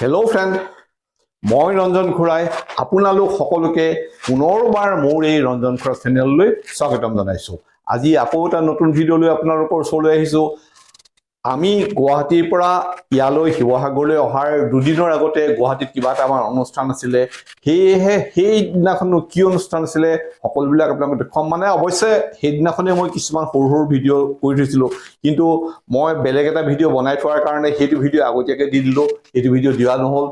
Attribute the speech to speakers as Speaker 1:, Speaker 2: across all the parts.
Speaker 1: Hello' friend, মই ৰঞ্জন খুৰাই আপোনালোক সকলোকে পুনৰবাৰ মোৰ এই ৰঞ্জন খুৰা চেনেললৈ স্বাগতম জনাইছোঁ। আজি আকৌ এটা নতুন ভিডিঅ' লৈ আপোনালোকৰ ওচৰলৈ আহিছোঁ। আমি গুৱাহাটীৰ পৰা ইয়ালৈ শিৱসাগৰলৈ অহাৰ দুদিনৰ আগতে গুৱাহাটীত কিবা এটা আমাৰ অনুষ্ঠান আছিলে। সেয়েহে সেইদিনাখনো কি অনুষ্ঠান আছিলে, সকলোবিলাক আপোনালোকক দেখুৱাম। মানে অৱশ্যে সেইদিনাখনেই মই কিছুমান সৰু সৰু ভিডিঅ' কৰি থৈছিলোঁ, কিন্তু মই বেলেগ এটা ভিডিঅ' বনাই থোৱাৰ কাৰণে সেইটো ভিডিঅ' আগতীয়াকৈ দি দিলোঁ, এইটো ভিডিঅ' দিয়া নহ'ল।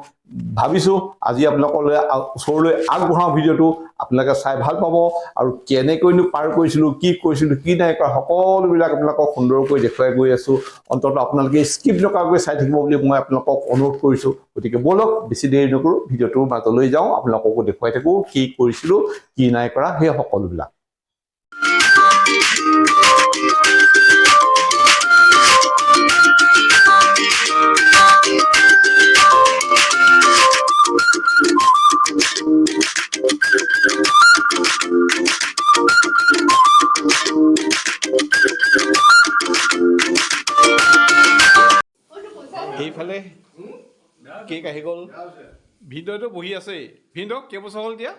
Speaker 1: ভাবিছোঁ আজি আপোনালোকলৈ ওচৰলৈ আগবঢ়াওঁ ভিডিঅ'টো, আপোনালোকে চাই ভাল পাব। আৰু কেনেকৈনো পাৰ কৰিছিলোঁ, কি কৰিছিলোঁ, কি নাই কৰা, সকলোবিলাক আপোনালোকক সুন্দৰকৈ দেখুৱাই গৈ আছোঁ। অন্ততঃ আপোনালোকে স্কিপ নকৰাকৈ চাই থাকিব বুলি মই আপোনালোকক অনুৰোধ কৰিছোঁ। গতিকে ব'লক, বেছি দেৰি নকৰোঁ, ভিডিঅ'টোৰ মাজলৈ যাওঁ। আপোনালোককো দেখুৱাই থাকোঁ কি কৰিছিলোঁ, কি নাই কৰা, সেই সকলোবিলাক। এইফালে কেক আহি গ'ল। ভিনদেউটো বহি আছেই। ভিনদেউ, কেইবছৰ হ'ল এতিয়া?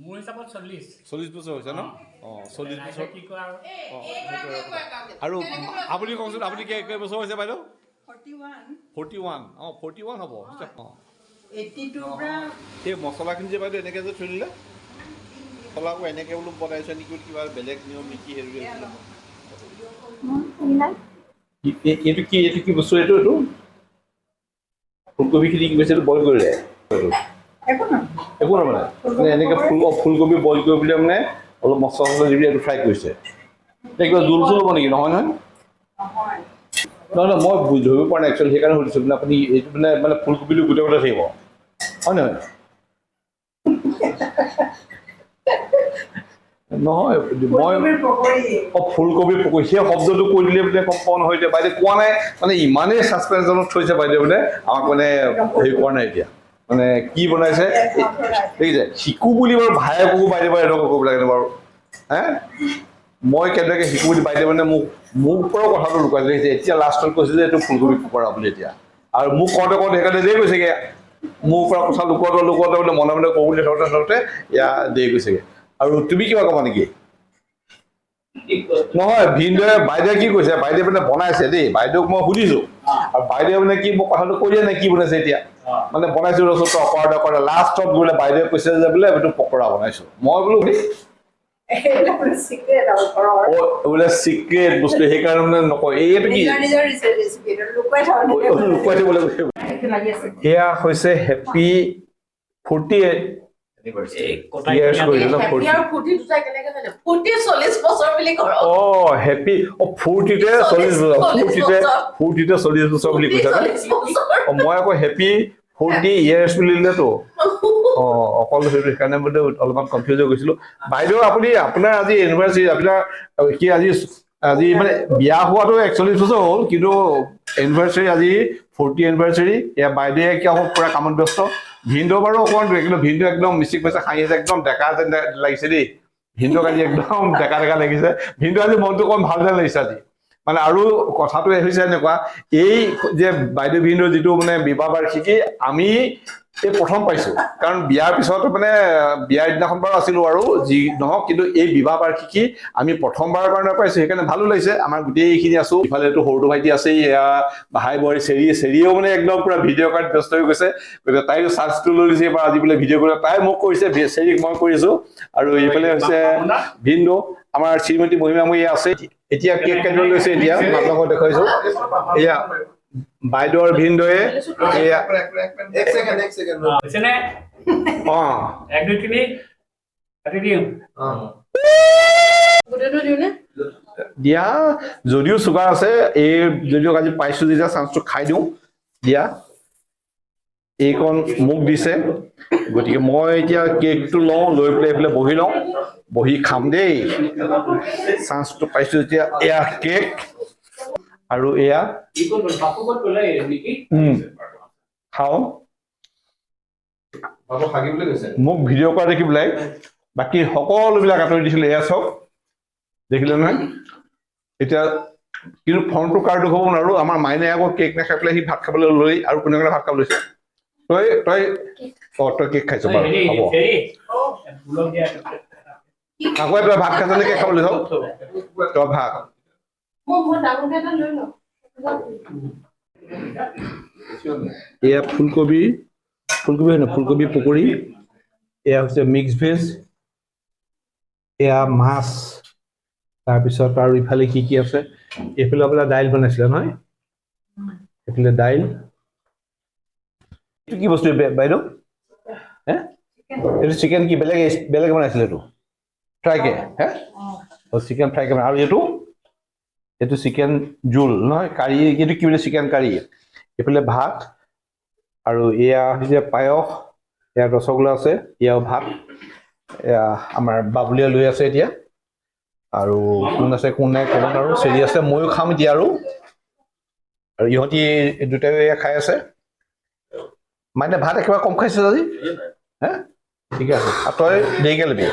Speaker 2: মোৰ হিচাপত 40।
Speaker 1: 40 বছৰ হৈছে ন? অঁ, 40 বছৰ।
Speaker 2: কি কয় আৰু।
Speaker 1: অঁ, সেইটোৱে কথা। আৰু আপুনি কওকচোন, আপুনি কেইবছৰ হৈছে বাইদেউ?
Speaker 3: 41।
Speaker 1: 41। অঁ, 41 হ'ব। অঁ।
Speaker 3: 82ৰ পৰা।
Speaker 1: এই মছলাখিনি যে বাইদেউ এনেকৈ যে থৈ দিলে, মছলা আকৌ এনেকৈ বোলো বনাইছে নেকি বুলি, কিবা বেলেগ নিয়ম নেকি সেইটো আছিলে। এইটো কি বস্তু? এইটো ফুলকবিখিনি কি কৈছে? এইটো বইল কৰিলে এইটো?
Speaker 3: একো নহয়।
Speaker 1: একো নহয়। মানে এনেকৈ ফুলকবি বইল কৰি পেলাই মানে অলপ মছলা চছলা দি পেলাই এইটো ফ্ৰাই কৰিছে। এতিয়া কিবা জোল চোল হ'ব নেকি? নহয় নহয়?
Speaker 3: নহয়।
Speaker 1: নহয় নহয়, মই ধৰিব পৰা নাই একচুৱেলি, সেইকাৰণে সুধিছোঁ। মানে আপুনি এইটো মানে মানে ফুলকবিটো গোটেই গোটেই থাকিব, হয় নহয়? নহয়, মই
Speaker 3: ফুলকবিৰ পকৰি।
Speaker 1: অ, ফুলকবি পকৰি। সেই শব্দটো কৈ দিলে বোলে গম পাওঁ নহয়। এতিয়া বাইদেউ কোৱা নাই, মানে ইমানেই ছাছপেঞ্চনত থৈছে বাইদেউ, বোলে আমাক মানে হেৰি কৰা নাই। এতিয়া মানে কি বনাইছে দেখিছে। শিকো বুলি বাৰু ভায়েককো বাইদেউ বাৰু এনেকুৱা কৰিব লাগে বাৰু হে? মই কেনেকৈ শিকো বুলি বাইদেউ মানে মোক মোৰ পৰাও কথাটো লুকাইছে, দেখিছে। এতিয়া লাষ্টত কৈছে যে এইটো ফুলকবি পকৰা বুলি। এতিয়া আৰু মোক কওঁতে কওঁতে সেইকাৰণে দেৰি গৈছেগৈ। মোৰ পৰা কথা লুকুৱাওঁতে লুকুৱাওঁতে বোলে মনে মনে কওঁ বুলি থাকোঁতে থাকোঁতে এয়া দেৰি গৈছেগৈ। আৰু তুমি কিবা ক'বা নেকি? নহয়, ভিনদেৱে, বাইদেৱে কি কৈছে? বাইদেৱে মানে বনাইছে দেই। বাইদেউক মই সুধিছো আৰু বাইদেৱে মানে কি মোক কথাটো কৈ দিয়া নাই কি বনাইছে। এতিয়া মানে বনাইছো, ৰচোন অকৰা অকৰা, লাষ্টত বোলে বাইদেৱে কৈছে যে বোলে এইটো পকৰা বনাইছো। মই বোলো
Speaker 3: এইবিলাক চিক্ৰেট আৰু ঘৰৰ।
Speaker 1: অ, বোলে চিক্ৰেট বস্তু, সেইকাৰণে মানে নকয়। এইটো কি?
Speaker 3: নিজৰ নিজৰ ৰেচিপি লুকুৱাই থওঁ।
Speaker 1: লুকুৱাই থবলৈ কৈছে।
Speaker 3: লাগি আছে।
Speaker 1: সেয়া হৈছে হেপী 40 ইয়াৰ্ছ কৰিছে ন?
Speaker 4: হেপী
Speaker 1: 40।
Speaker 4: আৰু ফূৰ্তি দুটা কেনেকে জানে? ফূৰ্তি 40 বছৰ বুলি কৰক।
Speaker 1: অ, হেপী, অ, ফূৰ্তিতে 40 বছৰ।
Speaker 4: 40
Speaker 1: ফূৰ্তিতে
Speaker 4: বছৰ।
Speaker 1: ফূৰ্তিতে 40 বছৰ বুলি
Speaker 4: ফূৰ্তি
Speaker 1: কৈছে ন?
Speaker 4: 40 বছৰ।
Speaker 1: অ, মই আকৌ হেপী 40 ইয়াৰ্ছ বুলি দিলেতো, অ, অকল সেইটো, সেইকাৰণে বোলে অলপমান কনফিউজ হৈ গৈছিলো। বাইদেউ, আপুনি আপোনাৰ আজি এনিভাৰ্চাৰী, আপোনাৰ কি আজি আজি মানে বিয়া হোৱাটো 41 বছৰ হ'ল, কিন্তু এনিভাৰ্চাৰী আজি 40 এনিভাৰ্চাৰী। এয়া বাইদেৱে কি আকৌ পুৰা কামত ব্যস্ত। ভিনদেউ বাৰু অকণমান, কিন্তু ভিনদেউ একদম মিচিক পাইছে, হাঁহি আছে, একদম ডেকা যেন লাগিছে দেই। ভিনদেউক আজি একদম ডেকা ডেকা লাগিছে। ভিনদেউ আজি মনটো অকণ ভাল যেন লাগিছে আজি মানে। আৰু কথাটো হৈছে এনেকুৱা, এই যে বাইদেউ ভিনদেউ যিটো মানে বিবাহ বাৰ্ষিকী আমি এই প্ৰথম পাইছো। কাৰণ বিয়াৰ পিছত মানে বিয়াৰ দিনাখন বাৰু আছিলো আৰু যি নহওক, কিন্তু এই বিবাহ বাৰ্ষিকী আমি প্ৰথমবাৰৰ কাৰণে পাইছো, সেইকাৰণে ভালো লাগিছে। আমাৰ গোটেইখিনি আছো। ইফালেতো সৰুটো ভাইটি আছেই। এয়া ভাই বোৱাৰী চেৰি, চেৰিয়েও মানে একদম পুৰা ভিডিঅ' কাৰ্ড ব্যস্ত হৈ গৈছে। গতিকে তাইও চাৰ্জটো লৈ লৈছে এইবাৰ আজি বোলে ভিডিঅ' কৰি। তাই মোক কৰিছে, চেৰিক মই কৰিছো। আৰু এইফালে হৈছে ভিনদেউ, আমাৰ শ্ৰীমতী মহিমাময়ী আছে। এতিয়া কেক কাটিব লৈছে। এতিয়া আপোনালোকক দেখুৱাইছো, এয়া বাইদেউ আৰু ভিনদেউয়ে এয়া।
Speaker 5: এক ছেকেণ্ড, এক ছেকেণ্ড।
Speaker 2: হৈছেনে?
Speaker 1: অ।
Speaker 2: এক, দুই, তিনি, কাটি দিওঁ।
Speaker 4: গোটেইটো দিওঁনে?
Speaker 1: দিয়া, যদিও চুগাৰ আছে। এই যদিও আজি পাইছো যেতিয়া চান্সটো খাই দিওঁ দিয়া। এইকণ মোক দিছে, গতিকে মই এতিয়া কেকটো লওঁ, লৈ পেলাই এইফালে বহি লওঁ, বহি খাম দেই। চান্সটো পাইছো যেতিয়া। এয়া কেক আৰু এয়া
Speaker 2: ই ক'ত গ'ল? বাপু ক'ত গ'লে নেকি?
Speaker 1: খাওঁ।
Speaker 5: বাবু হাগিবলৈ গৈছে।
Speaker 1: মোক ভিডিঅ' কৰা দেখি পেলাই বাকী সকলোবিলাক আঁতৰি দিছিলে। এয়া চাওক, দেখিলে নহয়? এতিয়া কিন্তু ফোনটো কাৰ দেখুৱাব নোৱাৰো। আমাৰ মাইনে আকৌ কেক নাখাই পেলাই সি ভাত খাবলৈ লৈ আৰু কোনে কোনে ভাত খাব লৈছে। তই তই অ তই কেক খাইছ বাৰু, হ'ব। আকৌ তই ভাত খাইছ নে কেক খাবলৈ যাওঁ? তই ভাত। এয়া ফুলকবি, ফুলকবি হয় নহয়, ফুলকবি পকৰি। এয়া হৈছে মিক্স ভেজ, এয়া মাছ। তাৰপিছত আৰু ইফালে কি কি আছে? এইফালে আপোনাৰ দাইল বনাইছিলে নহয়, এইফালে দাইল। এইটো কি বস্তু বাইদেউ? হে, এইটো চিকেন কি বেলেগ বেলেগ বনাইছিলে? এইটো ফ্ৰাইকে হে, চিকেন ফ্ৰাইকে। আৰু এইটো এইটো চিকেন জোল নহয়, কাৰী। এইটো কি বুলি, চিকেন কাৰী। এইফালে ভাত আৰু এয়া হৈছে পায়স, এয়া ৰসগোল্লা আছে, এয়াও ভাত। এয়া আমাৰ বাবুলীয়ে লৈ আছে এতিয়া। আৰু কোন আছে কোন নাই ক'ব নোৱাৰোঁ, চেৰি আছে, ময়ো খাম এতিয়া। আৰু আৰু ইহঁতি দুটাই এয়া খাই আছে। মানে ভাত একেবাৰে কম খাইছে আজি। হে, ঠিকে আছে। আৰু তই দেৰিকৈ ল'বি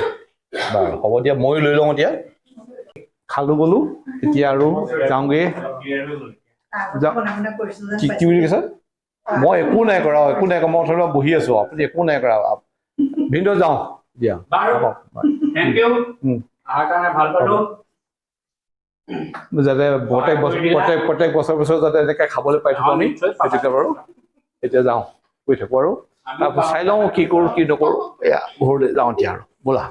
Speaker 1: বাৰু, হ'ব দিয়া, ময়ো লৈ লওঁ এতিয়া। খালোঁ গ'লো এতিয়া আৰু যাওঁগৈ। কি কি বুলি কৈছে? মই একো নাই কৰা, একো নাই কৰা, মই ধৰি লওক বহি আছোঁ, আপুনি একো নাই কৰা। ভিনদেউ যাওঁ দিয়া। যাতে প্ৰত্যেক বছৰ প্ৰত্যেক প্ৰত্যেক বছৰ বছৰ যাতে এনেকৈ খাবলৈ পাই থাকোঁ আমি, সেইটোকে বাৰু। এতিয়া যাওঁ, গৈ থাকোঁ আৰু তাৰপিছত চাই লওঁ কি কৰোঁ কি নকৰোঁ। এয়া ঘৰলৈ যাওঁ এতিয়া আৰু, ব'লা।